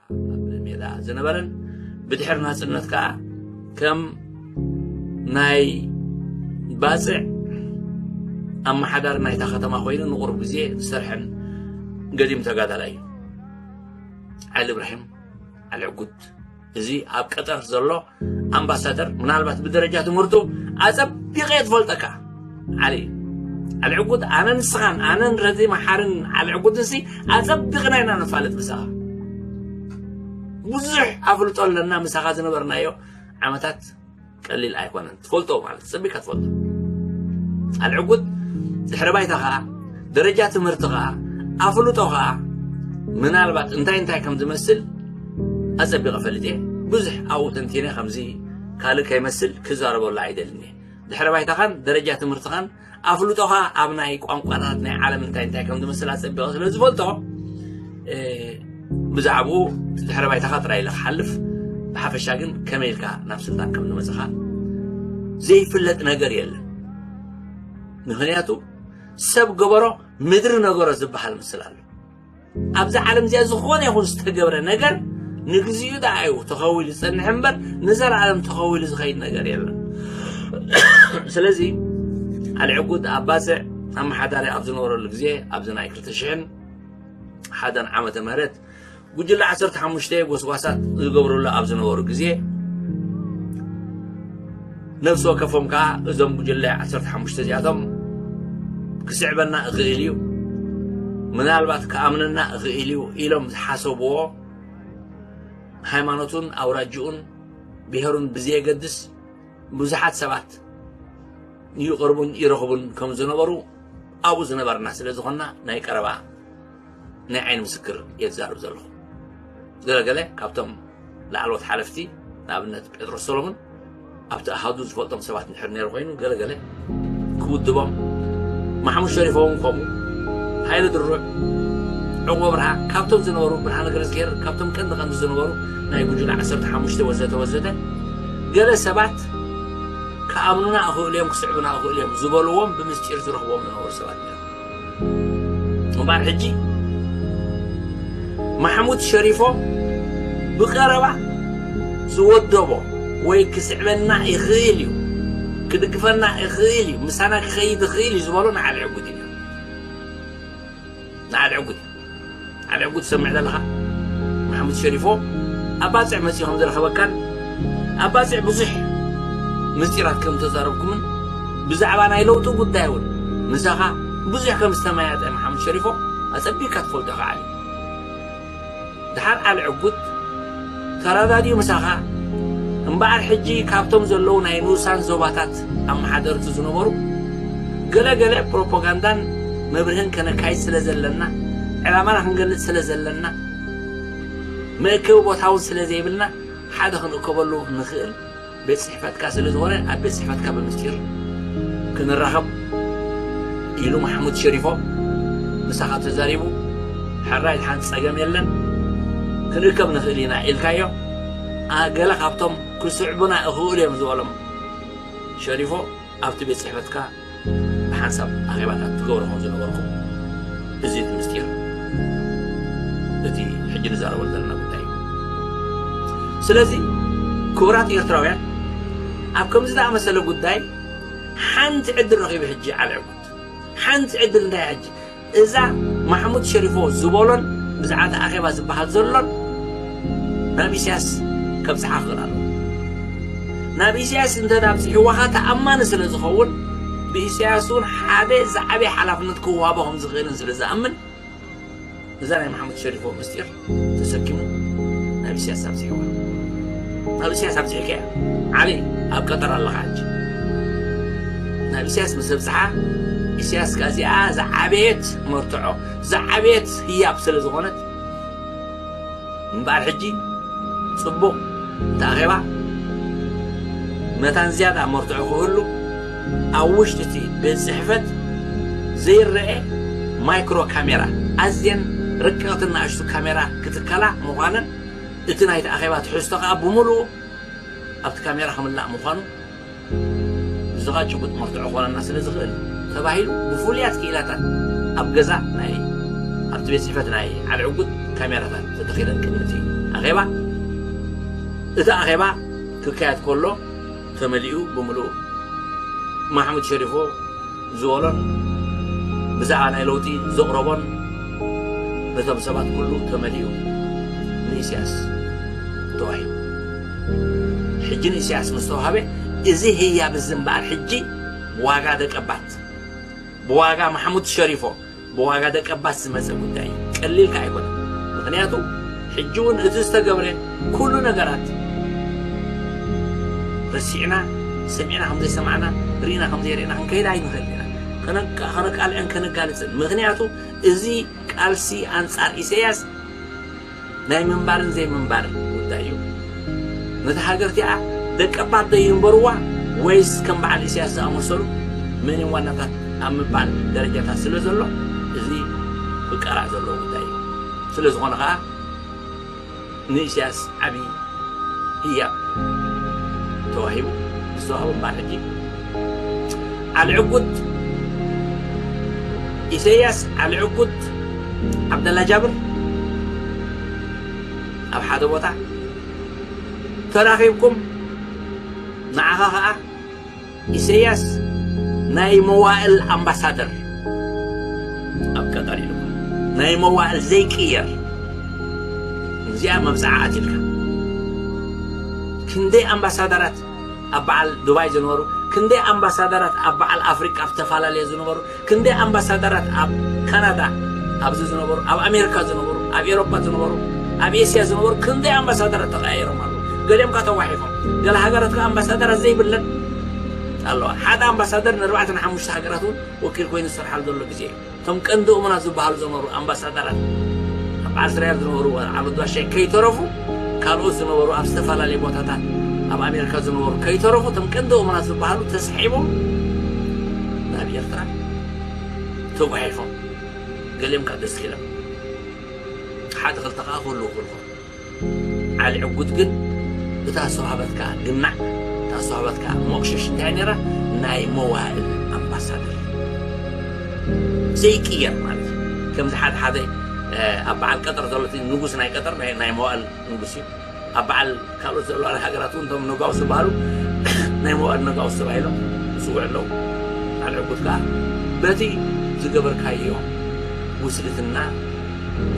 ኣብ ሜዳ ዝነበረን ብድሕሪ ናጽነት ከኣ ከም ናይ ባጽዕ ኣመሓዳሪ ናይታ ከተማ ኮይኑ ንቑሩብ ግዜ ዝሰርሐን ገዲም ተጋዳላይ እዩ። ዓሊ ኢብራሂም፣ ዓሊ ዕጉት፣ እዚ ኣብ ቀጠር ዘሎ ኣምባሳደር፣ ምናልባት ብደረጃ ትምህርቱ ኣጸቢቐ እየ ዝፈልጠካ። ዓሊ፣ ዓሊ ዕጉት፣ ኣነን ንስኻን፣ ኣነን ረዚ መሓርን ዓሊ ዕጉትንሲ ኣጸቢቕና ኢና ንፋለጥ ብሳኻ። ብዙሕ ኣፍልጦ ኣለና፣ ምሳኻ ዝነበርናዮ ዓመታት ቀሊል ኣይኮነን። ትፈልጦ ማለት ጸቢቕካ ትፈልጦ። ዓሊ ዕጉት፣ ድሕረ ባይታ ኸኣ፣ ደረጃ ትምህርቲ ኸኣ፣ ኣፍልጦ ኸኣ፣ ምናልባት እንታይ እንታይ ከም ዝመስል ኣጸቢቐ ፈሊጠ። ብዙሕ ኣብኡ ተንቲነ ከምዚ ካልእ ከይመስል ክዛረበሉ ኣይደልን እየ። ድሕረ ባይታኻን ደረጃ ትምህርትኻን ኣፍልጦኻ ኣብ ናይ ቋንቋታት ናይ ዓለም እንታይ እንታይ ከም ዝመስል ኣጸቢቐ ስለ ዝፈልጦ፣ እ፣ ብዛዕባኡ ድሕረ ባይታኻ ጥራይ ኢለ ክሓልፍ፣ ብሓፈሻ ግን ከመይ ኢልካ ናብ ስልጣን ከም ዝመጽኻ ዘይፍለጥ ነገር የለን። ምኽንያቱ ሰብ ገበሮ ምድሪ ነገሮ ዝበሃል ምስል ኣሎ። ኣብዛ ዓለም እዚኣ ዝኾነ ይኹን ዝተገብረ ነገር ንግዚኡ ደኣ እዩ ተኸዊሉ ዝጸንሕ እምበር ንዘለኣለም ተኸዊሉ ዝኸይድ ነገር የለን። ስለዚ ዓሊ ዕጉት ኣብ ባጽዕ ኣመሓዳሪ ኣብ ዝነበረሉ ግዜ፣ ኣብዚ ናይ ክልተ ሽሕን ሓደን ዓመተ ምህረት ጉጅለ ዓሰርተ ሓሙሽተ ጎስጓሳት ዝገብሩሉ ኣብ ዝነበሩ ግዜ፣ ነፍሲ ወከፎም ከኣ እዞም ጉጅለ ዓሰርተ ሓሙሽተ እዚኣቶም ክስዕበና እኽእል እዩ፣ ምናልባት ክኣምነና እኽእል እዩ ኢሎም ዝሓሰብዎ፣ ሃይማኖቱን ኣውራጅኡን ብሄሩን ብዘየገድስ ብዙሓት ሰባት ይቐርቡን ይረኽቡን ከም ዝነበሩ ኣብኡ ዝነበርና ስለ ዝኾንና ናይ ቀረባ ናይ ዓይኒ ምስክር እየ ዝዛረብ ዘለኹ። ገለገለ ካብቶም ላዕለዎት ሓለፍቲ፣ ንኣብነት ጴጥሮስ ሰሎሞን፣ ኣብቲ ኣሃዱ ዝፈልጦም ሰባት እንድሕር ነይሩ ኮይኑ፣ ገለገለ ክውድቦም፣ ማሕሙድ ሸሪፎ እውን ከምኡ፣ ሃይለ ድሩዕ፣ ዕቑብ ኣብርሃ፣ ካብቶም ዝነበሩ፣ ብርሃነ ገረዝግሄር፣ ካብቶም ቀንዲ ቀንዲ ዝነበሩ ናይ ጉጅለ ዓሰርተ ሓሙሽተ ወዘተ ወዘተ፣ ገለ ሰባት ክኣምኑና እኽእሉ እዮም፣ ክስዕቡና እኽእሉ እዮም ዝበልዎም ብምስጢር ዝረኽብዎም ዝነበሩ ሰባት እዮም። እምበኣር ሕጂ ማሕሙድ ሸሪፎ ብቐረባ ዝወደቦ ወይ ክስዕበና ይኽእል እዩ፣ ክድግፈና ይኽእል እዩ፣ ምሳና ክኸይድ ይኽእል እዩ ዝበሎ ንዓሊ ዕጉት እዩ። ንዓሊ ዕጉት እዩ። ዓሊ ዕጉት ትሰምዕ ዘለኻ? ማሕሙድ ሸሪፎ ኣብ ባጽዕ መጺኡ ከም ዝረኸበካን ኣብ ባጽዕ ብዙሕ ምስጢራት ከም ተዛረብኩምን ብዛዕባ ናይ ለውጢ ጉዳይ እውን ምሳኻ ብዙሕ ከም ዝተመያየጠ ማሕሙድ ሸሪፎ ኣጸቢቕካ ትፈልጦ ኢኻ ዓሊ። ድሓር ዓሊ ዕጉት ተረዳድኡ ምሳኻ እምበኣር ሕጂ ካብቶም ዘለዉ ናይ ንኡሳን ዞባታት ኣመሓደርቲ ዝነበሩ ገለ ገለ ፕሮፓጋንዳን መብርህን ከነካይድ ስለ ዘለና ዕላማና ክንገልጽ ስለ ዘለና መእከቢ ቦታ እውን ስለ ዘይብልና ሓደ ክንእከበሉ ንኽእል ቤት ጽሕፈትካ ስለ ዝኾነ ኣብ ቤት ጽሕፈትካ ብምስጢር ክንራኸብ ኢሉ ማሕሙድ ሸሪፎ ምሳኻ ተዛሪቡ፣ ሕራይ ሓንቲ ጸገም የለን፣ ክንእከብ ንኽእል ኢና ኢልካዮ። ኣ፣ ገለ ካብቶም ክስዕቡና ይኽእሉ እዮም ዝበሎም ሸሪፎ ኣብቲ ቤት ጽሕፈትካ ብሓንሳብ ኣኼባታት ትገብሮ ከም ዝነበርኩም፣ እዚ እቲ ምስጢር፣ እቲ ሕጂ ንዛረበሉ ዘለና ጉዳይ እዩ። ስለዚ ክቡራት ኤርትራውያን፣ ኣብ ከምዚ ዝኣመሰለ ጉዳይ ሓንቲ ዕድል ረኺቡ ሕጂ ዓሊ ዕጉት። ሓንቲ ዕድል እንታይ ሕጂ? እዛ ማሕሙድ ሸሪፎ ዝበሎን ብዛዕባ እቲ ኣኼባ ዝበሃል ዘሎን ናብ ኢሳያስ ከብጽሓ ክኽእል ኣለዎ። ናብ ኢሳያስ እንተ ኣብጽሕዋ ኸኣ ተኣማኒ ስለ ዝኸውን ብኢሳያስ እውን ሓደ ዝዓበየ ሓላፍነት ክወሃቦ ከም ዝኽእልን ስለ ዝኣምን እዛ ናይ ማሕሙድ ሸሪፎ ምስጢር ተሰኪሙ ናብ ኢሳያስ ኣብጽሕዋ። ናብ ኢሳያስ ኣብጽሕካያ ዓሊ ኣብ ቀጠር ኣለኻ ሕጂ። ናብ ኢሳያስ ምስ ኣብጽሓ ኢሳያስ ከኣ እዚኣ ዝዓበየት መርትዖ ዝዓበየት ህያብ ስለ ዝኾነት እምበኣር ሕጂ ጽቡቕ እቲ ኣኼባ መታን ዝያዳ መርትዖ ክህሉ ኣብ ውሽጢ እቲ ቤት ጽሕፈት ዘይረአ ማይክሮ ካሜራ ኣዝየን ረቀቕትን ንኣሽቱ ካሜራ ክትከላ ምዃነን እቲ ናይቲ ኣኼባ ትሕዝቶ ከኣ ብምሉኡ ኣብቲ ካሜራ ክምላእ ምዃኑ እዚ ኸኣ ጭቡጥ መርትዖ ክኾነና ስለ ዝኽእል ተባሂሉ ብፍሉያት ክኢላታት ኣብ ገዛ ናይ ኣብቲ ቤት ጽሕፈት ናይ ዓሊ ዕጉት ካሜራታት ተተኺለን ቅድሚ እቲ ኣኼባ፣ እቲ ኣኼባ ክካየድ ከሎ ተመሊኡ ብምሉኡ። ማሕሙድ ሸሪፎ ዝበሎን ብዛዕባ ናይ ለውጢ ዘቕረቦን ነቶም ሰባት ኩሉ ተመሊኡ ንኢሳያስ ተዋሂቡ። ሕጂ ንኢሳያስ ምስ ተዋሃበ፣ እዚ ህያብ እዚ እምበኣር ሕጂ ብዋጋ ደቀባት፣ ብዋጋ ማሕሙድ ሸሪፎ፣ ብዋጋ ደቀባት ዝመጸ ጉዳይ እዩ። ቀሊል ከኣ ኣይኮነን። ምኽንያቱ ሕጂ እውን እቲ ዝተገብረ ኩሉ ነገራት ረሲዕና፣ ሰሚዕና ከም ዘይሰማዕና፣ ርኢና ከም ዘይርኢና ክንከይድ ኣይንኽእል ኢና። ከነቃ-፣ ከነቃልዕን ከነጋልጽን። ምኽንያቱ እዚ ቃልሲ ኣንጻር ኢሳያስ ናይ ምንባርን ዘይምንባርን ጉዳይ እዩ። ነቲ ሃገር እቲኣ ደቀባት ዶ ይንበርዋ ወይስ ከም በዓል ኢሳያስ ዝኣመሰሉ መን እዮም ዋናታት ኣብ ምባል ደረጃታት ስለ ዘሎ፣ እዚ ክቃላዕ ዘለዎ ጉዳይ እዩ። ስለ ዝኾነ ኸኣ ንኢሳያስ ዓቢ ህያብ ተዋሂቡ፣ ዝተዋህቦ እምበኣር ሕጂ ዓሊ ዕጉት፣ ኢሳያስ፣ ዓሊ ዕጉት፣ ዓብደላ ጃብር ኣብ ሓደ ቦታ ተራኺብኩም፣ ንዓኻ ኸኣ ኢሳያስ ናይ መዋእል ኣምባሳደር ኣብ ቀጠር ኢሉ፣ ናይ መዋእል ዘይቅየር፣ እዚኣ መብጽዓ ኣትልካ። ክንደይ ኣምባሳደራት ኣብ በዓል ዱባይ ዝነበሩ፣ ክንደይ ኣምባሳደራት ኣብ በዓል ኣፍሪቃ ኣብ ዝተፈላለየ ዝነበሩ፣ ክንደይ ኣምባሳደራት ኣብ ካናዳ ኣብዚ ዝነበሩ፣ ኣብ ኣሜሪካ ዝነበሩ፣ ኣብ ኤሮጳ ዝነበሩ፣ ኣብ ኤስያ ዝነበሩ ክንደይ ኣምባሳደራት ተቐያይሮም ኣለዉ። ገሊኦም ከኣ ተዋሒፎም፣ ገለ ሃገራት ከኣ ኣምባሳደራት ዘይብለን ኣለዋ። ሓደ ኣምባሳደር ንኣርባዕተ ንሓሙሽተ ሃገራት እውን ወኪል ኮይኑ ዝሰርሓሉ ዘሎ ግዜ እዩ። እቶም ቀንዲ እሙናት ዝበሃሉ ዝነበሩ ኣምባሳደራት ኣብ ዓስራያ ዝነበሩ ዓመት ባሻይ ከይተረፉ፣ ካልኦት ዝነበሩ ኣብ ዝተፈላለዩ ቦታታት ኣብ ኣሜሪካ ዝነበሩ ከይተረፉ፣ እቶም ቀንዲ እሙናት ዝበሃሉ ተሳሒቦም ናብ ኤርትራ ተጓሒፎም። ገሊኦም ካብ ደስ ኢሎም፣ ሓደ ክልተ ከኣ ክህልዉ ክልኹ። ዓሊ ዕጉት ግን እታ ዝተዋህበትካ ግናዕ፣ እታ ዝተዋህበትካ ሞቕሸሽ እንታይ ነይራ? ናይ መዋእል ኣምባሳደር ዘይቅየር ማለት እዩ። ከምዚ ሓደ ሓደ፣ እ፣ ኣብ በዓል ቀጠር ዘሎ እቲ ንጉስ ናይ ቀጠር ናይ፣ ናይ መዋእል ንጉስ እዩ። ኣብ በዓል ካልኦት ዘለዋ ሃገራት እውን እቶም ነጋውስ ዝበሃሉ ናይ መዋእል ነጋውስ ተባሂሎም ይጽውዑ ኣለዉ። ዓሊ ዕጉት ከኣ በቲ ዝገበርካዮ ውስልትና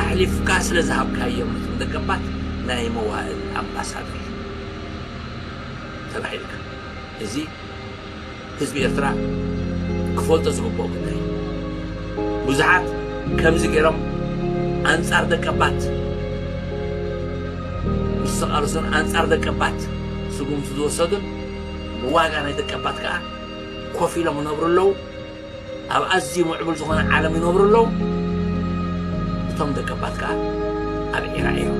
ኣሕሊፍካ ስለ ዝሃብካዮም ነቶም ደቀባት ናይ መዋእል ኣምባሳደር ተባሂልካ። እዚ ህዝቢ ኤርትራ ክፈልጦ ዝግብኦ ጉዳይ እዩ። ብዙሓት ከምዚ ገይሮም ኣንጻር ደቀባት ዝተቓለሱን ኣንጻር ደቀባት ስጉምቲ ዝወሰዱን ብዋጋ ናይ ደቀባት ከኣ ኮፍ ኢሎም ይነብሩ ኣለዉ። ኣብ ኣዝዩ ምዕቡል ዝኾነ ዓለም ይነብሩ ኣለዉ። እቶም ደቀባት ከኣ ኣብ ዒራዒሮ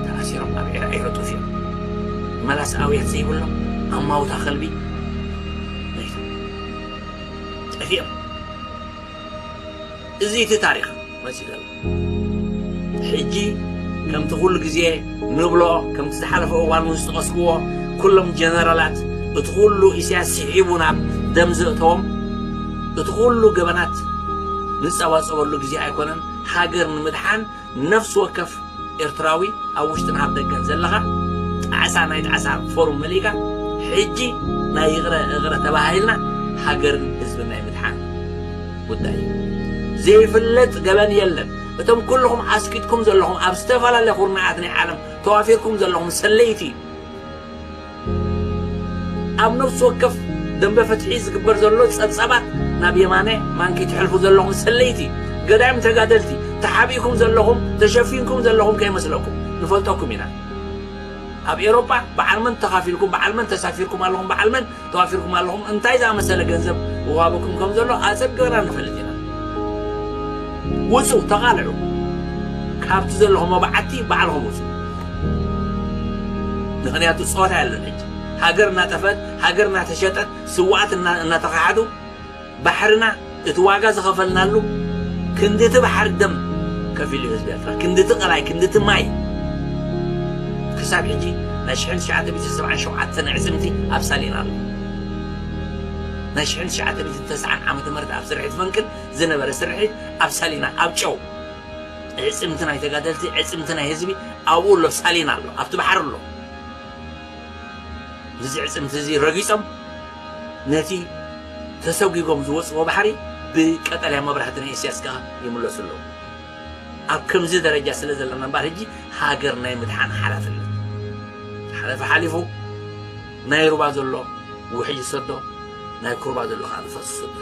ተኣሲሮም፣ ኣብ ዒራዒሮ ጠፊኦም፣ መላስ ኣውያት ዘይብሎም ኣማውታ ከልቢ መይቶም ጠፊኦም። እዚ እቲ ታሪኽ መጺኡ ዘሎ። ሕጂ ከምቲ ኩሉ ግዜ ንብሎ፣ ከምቲ ዝሓለፈ እዋን እውን ዝጠቐስክዎ፣ ኩሎም ጀነራላት፣ እቲ ኩሉ ኢሳያስ ስሒቡ ናብ ደም ዘእተዎም፣ እቲ ኩሉ ገበናት ንጸባጸበሉ ግዜ ኣይኮነን። ሃገር ንምድሓን ነፍሲ ወከፍ ኤርትራዊ ኣብ ውሽጥን ኣብ ደገን ዘለኻ ጣዕሳ ናይ ጣዕሳ ፎርም መሊእካ ሕጂ ናይ ይቕረ እቕረ ተባሂልና ሃገርን ህዝብን ናይ ምድሓን ጉዳይ እዩ። ዘይፍለጥ ገበን የለን። እቶም ኩልኹም ኣስቂጥኩም ዘለኹም፣ ኣብ ዝተፈላለየ ኩርናዓት ናይ ዓለም ተዋፊርኩም ዘለኹም ሰለይቲ፣ ኣብ ነፍሲ ወከፍ ደንበ ፍትሒ ዝግበር ዘሎ ጸብጻባት ናብ የማነ ማንኪ ትሕልፉ ዘለኹም ሰለይቲ፣ ገዳይም ተጋደልቲ፣ ተሓቢእኩም ዘለኹም፣ ተሸፊንኩም ዘለኹም ከይመስለኩም፣ ንፈልጠኩም ኢና። ኣብ ኤውሮጳ በዓል መን ተኻፊልኩም፣ በዓል መን ተሳፊርኩም ኣለኹም፣ በዓል መን ተዋፊርኩም ኣለኹም፣ እንታይ ዝኣመሰለ ገንዘብ ይዋሃበኩም ከም ዘሎ ኣጸቢቕና ንፈልጥ ኢና። ውጹ፣ ተቓልዑ። ካብቲ ዘለኹም መባዓቲ ባዕልኹም ውጹ። ምኽንያቱ ጸወታ የለን ሕጂ። ሃገር እናጠፍአት፣ ሃገር እናተሸጠት፣ ስውኣት እና-፣ እናተኻሕዱ፣ ባሕርና እቲ ዋጋ ዝኸፈልናሉ ክንድቲ ባሕሪ ደም ከፊሉ እዩ ህዝቢ ኤርትራ። ክንድቲ ቀላይ፣ ክንድቲ ማይ። ክሳብ ሕጂ ናይ ሽሕን ትሽዓተ ሚእትን ሰብዓን ሸውዓተን ኣዕጽምቲ ኣብ ሳሊና ኣሎ። ናይ ሽሕን ትሽዓተ ሚእትን ተስዓን ዓመተ ምህረት ኣብ ስርሒት ፈንቅል ዝነበረ ስርሒት ኣብ ሳሊና፣ ኣብ ጨው፣ ዕፅምቲ ናይ ተጋደልቲ፣ ዕፅምቲ ናይ ህዝቢ ኣብኡ ኣሎ፣ ሳሊና ኣሎ፣ ኣብቲ ባሕሪ ኣሎ። እዚ ዕፅምቲ እዚ ረጊፆም ነቲ ተሰጒጎም ዝወፅዎ ባሕሪ ብቀጠልያ መብራህቲ ናይ ኢሳያስ ከዓ ይምለሱ ኣለዉ። ኣብ ከምዚ ደረጃ ስለ ዘለና እምበር ሕጂ ሃገር ናይ ምድሓን ሓላፍነት ሓለፈ ሓሊፉ ናይ ሩባ ዘሎ ውሕጅ ይሰዶ፣ ናይ ኩርባ ዘሎ ከዓ ንፋስ ይሰዶ።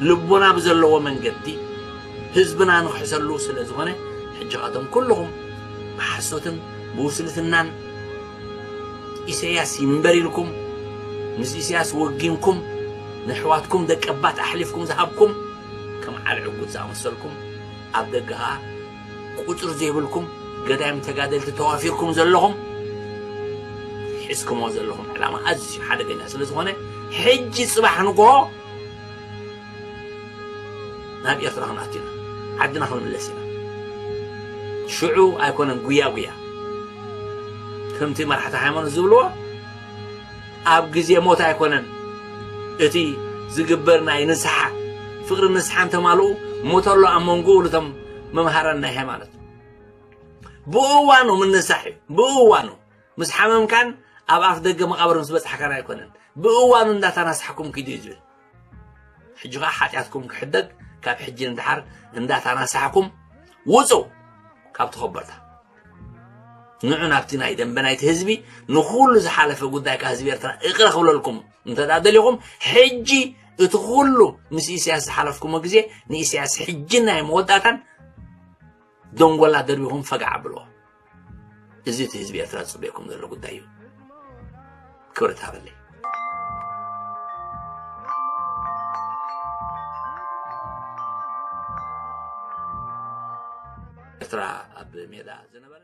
ልቦና ብዘለዎ መንገዲ ህዝብና ንኽሕሰሉ ስለ ዝኾነ፣ ሕጂ ኻቶም ኩልኹም ብሓሶትን ብውስልትናን ኢሳያስ ይንበር ኢልኩም፣ ምስ ኢሳያስ ወጊንኩም፣ ንኣሕዋትኩም ደቀባት ኣሕሊፍኩም ዝሃብኩም፣ ከም ዓሊ ዕጉት ዝኣመሰልኩም፣ ኣብ ደገ ኸኣ ቁጽሪ ዘይብልኩም ገዳይም ተጋደልቲ ተዋፊርኩም ዘለኹም፣ ሒዝኩሞ ዘለኹም ዕላማ ኣዝዩ ሓደገኛ ስለ ዝኾነ፣ ሕጂ ጽባሕ ንግሆ ናብ ኤርትራ ክንኣቱ ኢና። ዓድና ክንምለስ ኢና። ሽዑ ኣይኮነን ጉያ ጉያ። ከምቲ መራሕቲ ሃይማኖት ዝብልዎ፣ ኣብ ግዜ ሞት ኣይኮነን እቲ ዝግበር ናይ ንስሓ፣ ፍቕሪ ንስሓ እንተማልኡ፣ ሞት ኣሎ ኣብ መንጎ፣ ይብሉ እቶም መምሃራን ናይ ሃይማኖት። ብእዋኑ ምንሳሕ እዩ፣ ብእዋኑ። ምስ ሓመምካን ኣብ ኣፍ ደገ መቓብር ምስ በጻሕካን ኣይኮነን። ብእዋኑ እንዳተናሳሕኩም ኪዱ እዩ ዝብል። ሕጂ ኸኣ ሓጢኣትኩም ክሕደግ፣ ካብ ሕጂ ንደሓር እንዳተናሳሕኩም ውጹ ካብቲ ኮበርታ። ንዑ ናብቲ ናይ ደንበ ናይቲ ህዝቢ፣ ንኹሉ ዝሓለፈ ጉዳይ ከኣ ህዝቢ ኤርትራ ይቕረ ክብለልኩም እንተ ደኣ ደሊኹም፣ ሕጂ እቲ ኩሉ ምስ ኢሳያስ ዝሓለፍኩሞ ግዜ ንኢሳያስ ሕጂ ናይ መወዳእታን ደንጎላ ደርቢኹም ፈጋዕ ኣብልዎ። እዚ እቲ ህዝቢ ኤርትራ ዝጽበየኩም ዘሎ ጉዳይ እዩ። ክብረት ሃበለይ። ኤርትራ ኣብ ሜዳ ዝነበረ